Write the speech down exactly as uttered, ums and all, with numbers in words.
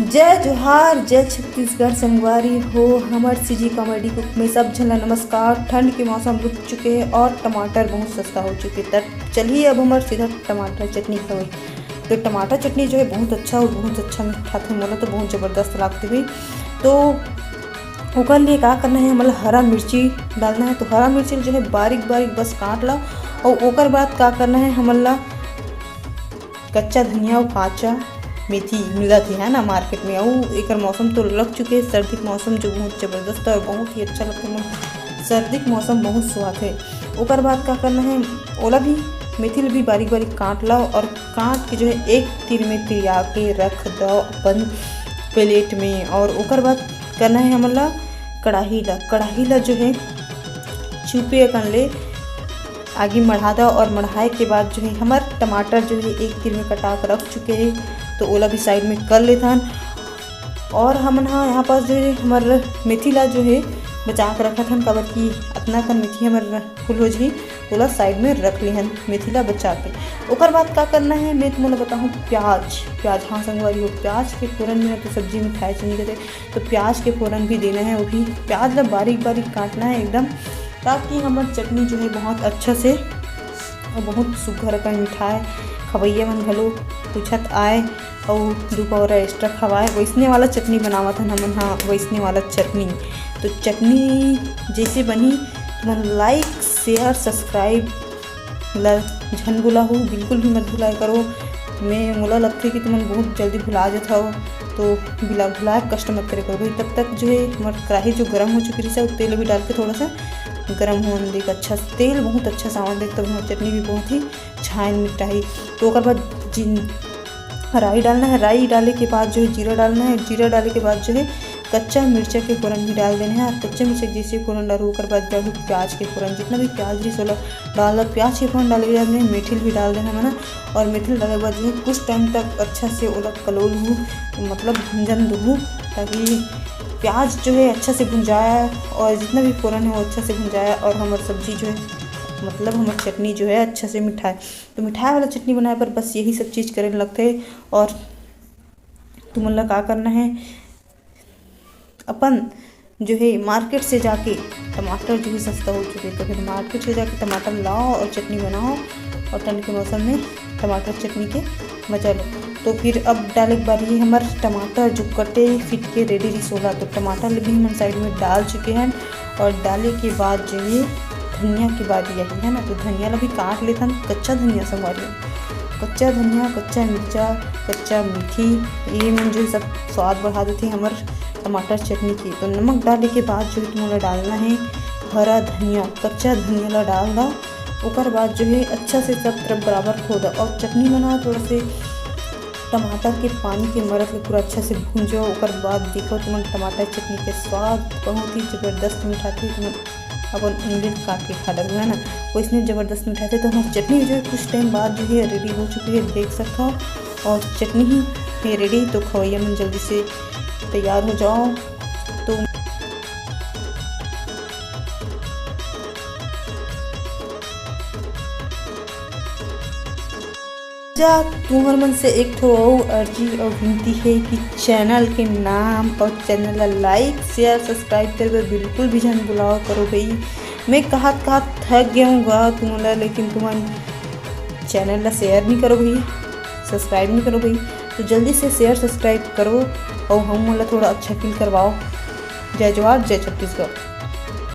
जय जोहार, जय छत्तीसगढ़ संगवारी हो। हमर सीजी कॉमेडी कुक में सब झन ला नमस्कार। ठंड के मौसम रुक चुके हे और टमाटर बहुत सस्ता हो चुके हे। त चलिए अब हमर सीधा टमाटर चटनी खावे। तो टमाटर चटनी जो है बहुत अच्छा और बहुत अच्छा मिठाथे, मोला तो बहुत जबरदस्त लागथे भाई। तो ओकर लिए का करना है, हमला हरा मिर्ची डालना है। तो हरा मिर्ची जो है बारीक बारीक बस काट ला और ओकर बाद का करना है, हमला कच्चा धनिया और काचा मेथी मिलत हे, है ना, मार्केट में। अउ एकर मौसम तो लग चुके हे, सर्दी के मौसम जो बहुत जबरदस्त है और बहुत ही अच्छा लगता है। सर्दी के मौसम बहुत सुहात है। ओकर बाद का करना है, ओला भी, मेथी ल भी बारीक बारीक काट ला और काट के जो है एक तीर में तिरिया के रख दो अपन प्लेट में। और ओकर बाद करना है हमन ला कढ़ाई ला, कढ़ाई ला जो है चुपे अकन ले आगी मढ़ा दा और मढ़ाए के बाद जो है हमर टमाटर जो है एक तीर में कटा के रख चुके हैं, तो ओला भी साइड में कर लेथन। और हमन हा यहाँ पास जो है हमर मेथी ला जो है बचा के रखत हन, काबर कि अतना कन मेथी हमर फुल हो जही, ओला साइड में रख लेहन मेथी ला बचा के। ओकर बाद का करना है मैं तुमन ला बताहूँ, प्याज, प्याज, हाँ संगवारी हो, प्याज के फोरन में तो सब्जी में खाए चाहिए कहते, तो प्याज के फोरन भी देना है। वो भी प्याज ला बारीक बारीक काटना है एकदम, ताकि हमर चटनी जो है बहुत अच्छा से और बहुत सुघर अकन मिठाए, खवैया मन घलो पूछत आए और दू पौरा एक्स्ट्रा खवाए। वैसने वाला चटनी बनावत हन हमन, हाँ, वैसने वाला चटनी। तो चटनी जैसे बनी, तुमन लाइक, शेयर, सब्सक्राइब ला झन भुलाहू, बिल्कुल भी मत भुलाए करो। मैं, मोला लगथे कि तुमन बहुत जल्दी भुला जात हव, तो बिला भुलाए कष्ट मत करे करो भाई। तब तक जो है हमर कढ़ाई जो गरम हो चुकी रही, तेल भी डाल के थोड़ा सा गरम होने देख, अच्छा तेल बहुत अच्छा सावन देख, तब हमर चटनी भी बहुत ही छाइन मिठाई। तो ओकर बाद जिन राई डालना है, राई डाले के बाद जो है जीरा डालना है, जीरा डाले के बाद जो है कच्चा मिर्चा के फोरन भी डाल देना है। और कच्चा मिर्चा के जैसे फोरन डालू, ओकर बाद डालू प्याज के फोरन, जितना भी प्याज रही सोला डाल दो। प्याज के फोरन डाले के बाद में मेथी भी डाल देना है ना, और मेथी डाले के बाद जो है कुछ टाइम तक अच्छा से ओला कलो लूँ, मतलब भूंजन दूँ, ताकि प्याज जो है अच्छा से भुंजाया और जितना भी फोरन है वो अच्छा से भुंजाया और हमर सब्जी जो है, मतलब हमर चटनी जो है अच्छा से मिठाए। तो मिठाई वाला चटनी बनाए बर बस यही सब चीज़ करे लगथे। और तुमन ला का करना है, अपन जो है मार्केट से जाके टमाटर जो है सस्ता हो चुके, तो फिर मार्केट से जाके टमाटर लाओ और चटनी बनाओ और ठंड के मौसम में टमाटर चटनी के मजा लो। तो फिर अब डाले के बारी हमर टमाटर जो कटे फिट के रेडी रही सोला, तो टमाटर भी हमन साइड में डाल चुके हैं। और डाले के बाद जो है धनिया के बारी आही है ना, तो धनिया ला भी काट लेथन, कच्चा धनिया संगवारी, कच्चा धनिया, कच्चा मिर्चा, कच्चा मेथी, ये मन जो सब स्वाद बढ़ा देथे हमर टमाटर चटनी के। तो नमक डाले के बाद जो है तुमन ला डालना है हरा धनिया, कच्चा धनिया ला डाल दा। ओकर बाद जो है अच्छा से सब तरफ बराबर खो दा और चटनी बनाओ, थोड़ा से टमाटर के पानी के मरत ले पूरा अच्छा से भूंजो। ओकर बाद देखो तुमन टमाटर चटनी के स्वाद बहुत ही जबरदस्त मिठाथे, तुमन अपन उंगली काट के खा डरबो है ना, वैसने जबरदस्त मिठाथे। तो हमर चटनी जो है कुछ टाइम बाद जो है रेडी हो चुकी है, देख सकता हो। और चटनी ही है रेडी, तो खवैया मन जल्दी से तैयार हो जाओ। तो जा तुहर मन से एक ठो अउ अर्जी अउ विनती है कि चैनल के नाम और चैनल ला लाइक, शेयर, सब्सक्राइब करे बर बिल्कुल भी झन भुलाओ करो भाई। मैं कहत कहत थक गया हूँ गा तुमन ला, लेकिन तुमन चैनल ला शेयर नहीं करो भाई, सब्सक्राइब नहीं करो भाई। तो जल्दी से शेयर सब्सक्राइब करो और हम मन ला थोड़ा अच्छा फील करवाओ। जय जोहार, जय छत्तीसगढ़।